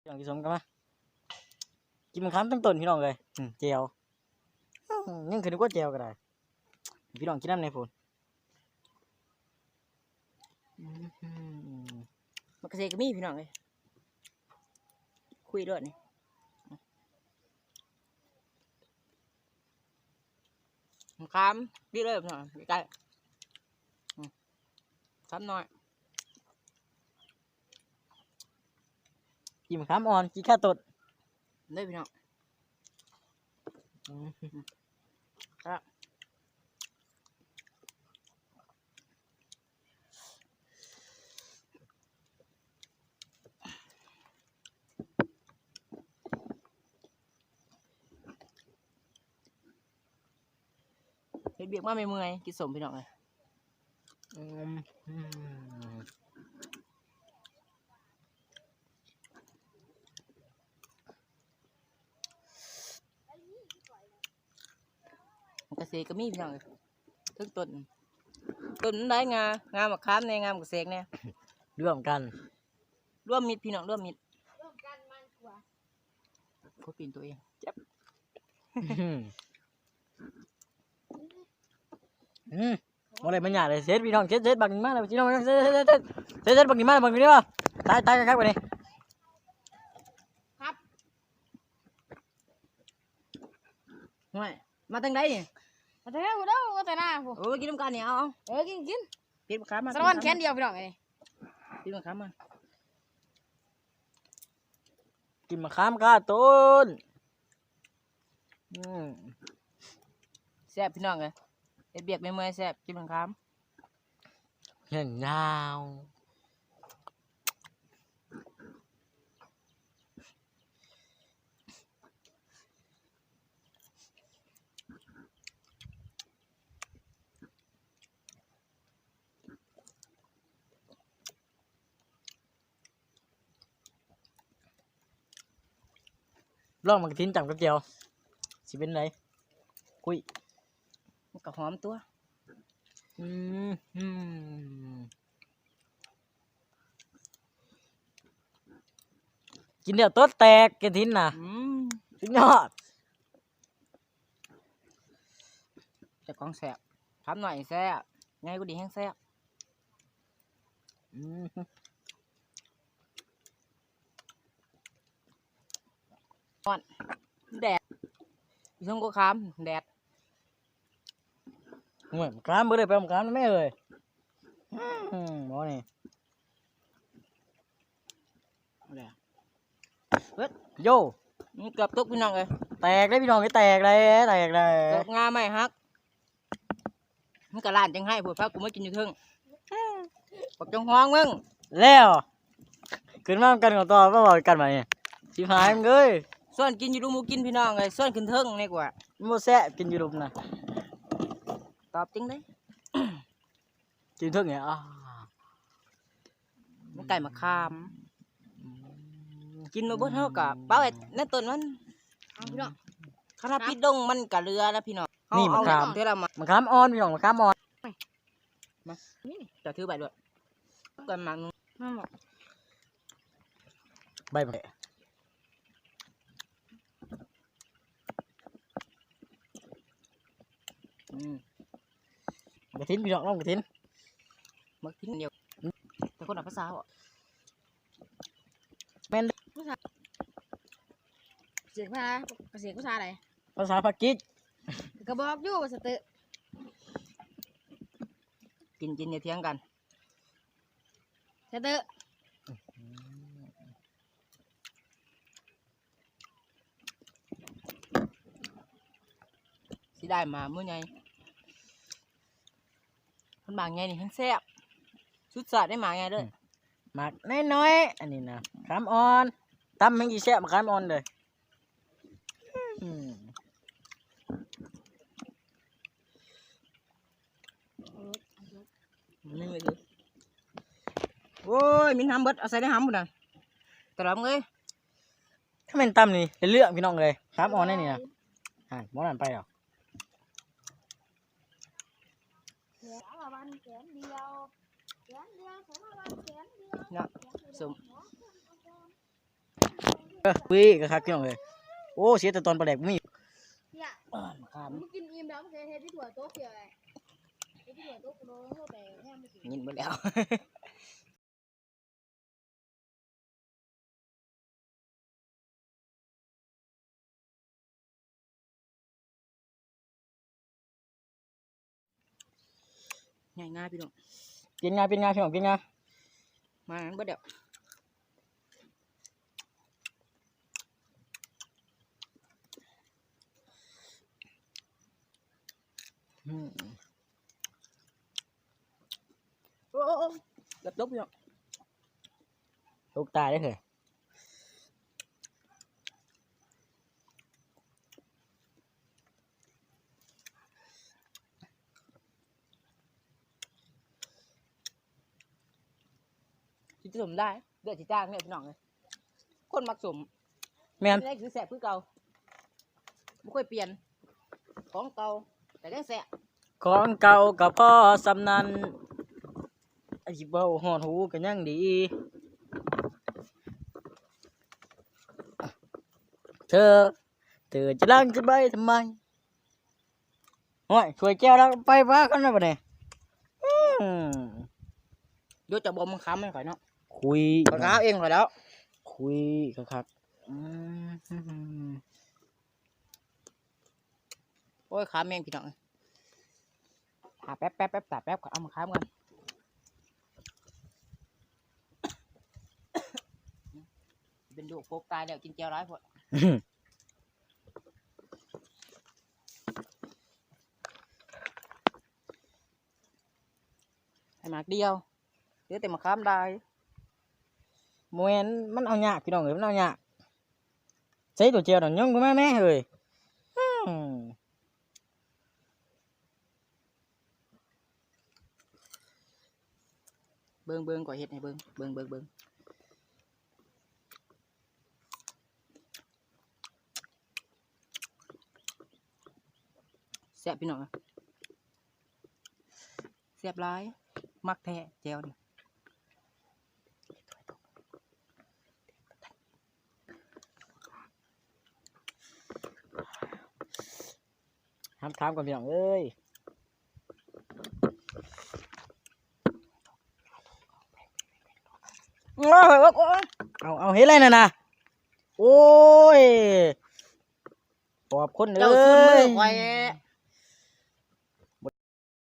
ນ້ອງກິນສົ້ມກັນມາ ກິນມະຂາມຕັ້ງຕົ້ນ ພີ່ນ້ອງເອີຍ. ອືມ ແຈ່ວ ອືມ ຍັງຄືນຶກວ່າແຈ່ວກໍໄດ້ ພີ່ນ້ອງກິນນຳແດ່ພຸ້ນ. ອືມ ໝາກກະເສກກໍມີ ພີ່ນ້ອງເອີຍ ຄຸຍໂລດນີ້. ມະຂາມ ປິດເລີຍ ພີ່ນ້ອງ ໃກ້ໆ ອືມ ຄຳນ້ອຍ ກິນມະຂາມອ່ອນ ກິນຄາຕົ້ນເດີ ພີ່ນ້ອງ. ອືມ ແຊບ. ເຮັດວຽກມາເມື່ອຍໆ ກິນສົ້ມ ພີ່ນ້ອງເອີຍ. ອືມ ໝາກກະເສກກໍມີ ພີ່ນ້ອງເອີຍ ເທິງຕົ້ນ ຕົ້ນມັນໄດ້ງາ ງາໝາກຂາມແດ່ ງາໝາກກະເສກແດ່ ລວມກັນ ລວມມິດ ພີ່ນ້ອງ ລວມມິດ ລວມກັນມັນກວ່າ. ໂອ້ຍ ປີນຕົວເອງ ເຈັບ. ອືມ ອືມ ບໍ່ໄດ້ມາຫຍ້າເລີຍ ເຊັດ ພີ່ນ້ອງ ເຊັດ ເຊັດ ບັກນີ້ມາແລ້ວ ພີ່ນ້ອງ ເຊັດ ເຊັດ ເຊັດ ເຊັດ ບັກນີ້ມາແລ້ວ ບັກນີ້ມາ ຕາຍ ຕາຍຄັກໆ ບັດນີ້. ຄັບ ຫ້ວຍ ມາທາງໃດນີ້? ມາແຕ່ເຮືອນພຸ້ນເດີ ມາແຕ່ນາພຸ້ນ. ໂອ້ ກິນນຳກັນນີ້ ເອົາ ເອົາ ເອີ ກິນ ກິນ ກິນມະຂາມມາ ສາລະວັນແຂນດຽວ ພີ່ນ້ອງເອີຍ ກິນມະຂາມມາ ກິນມະຂາມຄາຕົ້ນ. ອືມ ແຊບ ພີ່ນ້ອງເອີຍ ເຮັດວຽກເມື່ອຍໆ ແຊບ ກິນມະຂາມ ແຫ້ງຍາວ. ລອງໝາກກະທິນຈ້ຳກັບແຈ່ວ ຊິເປັນໃດ? ກຸ້ຍ ມັນກໍຫອມຕົວະ. ອືມ ກິນແລ້ວຕົວະແຕກ ກະທິນນະ. ອືມ ສຸດຍອດ. ເຈົ້າຂອງແຊບ ຄຳນ້ອຍແຊບ ໃຫຍ່ກວ່ານີ້ແຮງແຊບ. ອືມ ຮ້ອນ ແດດ ຢູ່ເທິງກໍຄາມ ແດດ. ໂອ້ຍ ຄາມເບິດເລີຍ ໄປເອົາຄາມນຳແມ່ເອີຍ. ອືມ ບໍ່ນີ້ ເບິດ ໂຢ ມັນເກືອບຕົກ ພີ່ນ້ອງເອີຍ. ແຕກເດ້ ພີ່ນ້ອງເອີຍ ແຕກເດ້ ແຕກເດ້ ເກືອບງາໄມ້ຫັກ. ມັນກະລ້ານຈັ່ງໃຫ້ ພວກພາກູມາກິນຢູ່ເທິງ ບັກຈົງຮອງມຶງ. ແລ້ວ ຂຶ້ນມານຳກັນກໍຕໍ່ ມາເວົ້າກັນບາດນີ້ ຊິບຫາຍມຶງເອີຍ. ຊວນກິນຢູ່ລຸ່ມບໍ່ກິນ ພີ່ນ້ອງເອີຍ ຊວນຂຶ້ນເທິງນີ້ກວ່າ ມັນບໍ່ແຊບ ກິນຢູ່ລຸ່ມນະ. ຕອບຈັ່ງໃດ? ກິນເທິງນີ້ ອາ ມັນໃກ້ໝາກຂາມ. ອືມ ກິນບໍ່ເບິດເຮົາກະເປົ່າໄວ້ໃນຕົ້ນມັນ ເອົາ ພີ່ນ້ອງ. ຄັນເຮົາປິດດົງມັນກະເຫຼືອນະ ພີ່ນ້ອງ. ນີ້ໝາກຂາມ ເຮົາເອົາເທື່ອລະໝາກ ໝາກຂາມອ່ອນ ພີ່ນ້ອງ ໝາກຂາມອ່ອນ. ມາ ນີ້ ເຈົ້າຖືໄປໂລດ ກ່ອນໝາກໜຶ່ງ ນັ້ນແຫຼະ ໃບ ອືມ ກະທິນ ພີ່ນ້ອງ ກະທິນ ໝາກກະທິນດຽວ ແຕ່ຄົນລະພາສາບໍ ແມ່ນ ພາສາ ເສກພາ ເສກພາສາໃດ? ພາສາພາກິດ ກະບອກຢູ່ວ່າສະເຕີ ກິນ ກິນ ຢ່າຖຽງກັນ. ແຊບເດີ ຊິໄດ້ໝາກມື້ໃຫຍ່ ມັນໝາກໃຫຍ່ນີ້ແຮງແຊບ ສຸດຍອດໄດ້ໝາກໃຫຍ່ເດີ ອືມ ໝາກນ້ອຍໆ ອັນນີ້ນະ ຄາມອ່ອນ ຕຳແຮງຊິແຊບ ຄາມອ່ອນເດີ. ອືມ ໂອ້ຍ ມີຫຳເບິດ ເອົາໃສ່ໃນຫຳພຸ້ນນະ ຕະຫຼອມເອີຍ. ຄັນແມ່ນຕຳນີ້ເປັນເລື່ອງ ພີ່ນ້ອງເອີຍ ຄາມອ່ອນແນວນີ້ນະ ຫັ້ນ ໝໍນັ້ນໄປແລ້ວ. ເນາະ ສົ້ມ. ເ ເອີ ເວີຍ ຄັກໆ ພີ່ນ້ອງເອີຍ. ໂອ້ ເສຍແຕ່ຕອນປາແດກບໍ່ມີ. ເນຍ ອ້າ ມະຂາມ ມຶງກິນອີ່ມແລ້ວ ມຶງເຮັດໃຫ້ຖົ່ວຕົກເດ ເຮັດໃຫ້ຖົ່ວຕົກໂລໂຫ ແຕ່ແຮງບໍ່ກິນ ຍິນເບິດແລ້ວ. ງ່າຍໆ ພີ່ນ້ອງ ກິນງ່າຍ ກິນງ່າຍ ພີ່ນ້ອງ ກິນງ່າຍ ມາເບິດແລ້ວ. ອືມ ໂອ້ ໂອ້ ເກືອບຕົກ ພີ່ນ້ອງ ຕົກຕາຍເດ້ເຮີ້ຍ. ຊິສົ້ມໄດ້ ເລືອດຊິຈາງເດ້ ພີ່ນ້ອງເອີຍ ຄົນມັກສົ້ມ. ແມ່ນ ແນວໃດຄືແຊບຄືເກົ່າ ບໍ່ເຄີຍປ່ຽນ ຂອງເກົ່າແຕ່ຍັງແຊບ ຂອງເກົ່າກໍພໍສ່ຳນັ້ນ ຊິເວົ້າຮອດຫູກໍຍັງດີ ເທີ ເທີຈະລັງຈະໄບທຳໄມ? ໂອ້ຍ ຖ້ວຍແຈ່ວແລ້ວໄປວ່າກັນແລ້ວບັດນີ້. ອືມ ເດີ ຈະບໍ່ມາຄ້ຳໃຫ້ຂ້ອຍເນາະ ຄຸຍ ຂ້ອຍກໍເອົາເອງຂ້ອຍແລ້ວ ຄຸຍຄັກໆ. ອືມ ໂອ້ຍ ຂາແມງ ພີ່ນ້ອງ ຖ້າແປັບໆໆ ຖ້າແປັບ ເອົາມາຂາມກ່ອນ ເປັນໂລກໂຄກຕາຍແລ້ວ ກິນແຈ່ວຫຼາຍໂພດ. ໃຫ້ໝາກດຽວ ເຫຼືອແຕ່ມະຂາມດາຍ. ບໍ່ແມ່ນ ມັນເອົາຍາກ ພີ່ນ້ອງເອີຍ ມັນເອົາຍາກ. ໃສ່ໂຕແຈ່ວນັ້ນ ຍົງຂຶ້ນມາແມ້ເຮີ້ຍ. ອືມ ເບິ່ງໆ ຂ້ອຍເຮັດໃຫ້ເບິ່ງ ເບິ່ງໆ ແຊບ ພີ່ນ້ອງ ແຊບຫຼາຍ ມັກແທ້ແຈ່ວນີ້. ຫ້າມຖາມກ່ອນ ພີ່ນ້ອງເອີຍ. ໂອ້ຍ ໂອ້ຍ ໂອ້ຍ ເອົາ ເອົາ ເຮັດໄດ້ນັ້ນນະ. ໂອ້ຍ ປອບຄົນເອີຍ ເຈົ້າຊຸນມືຂ້ອຍ.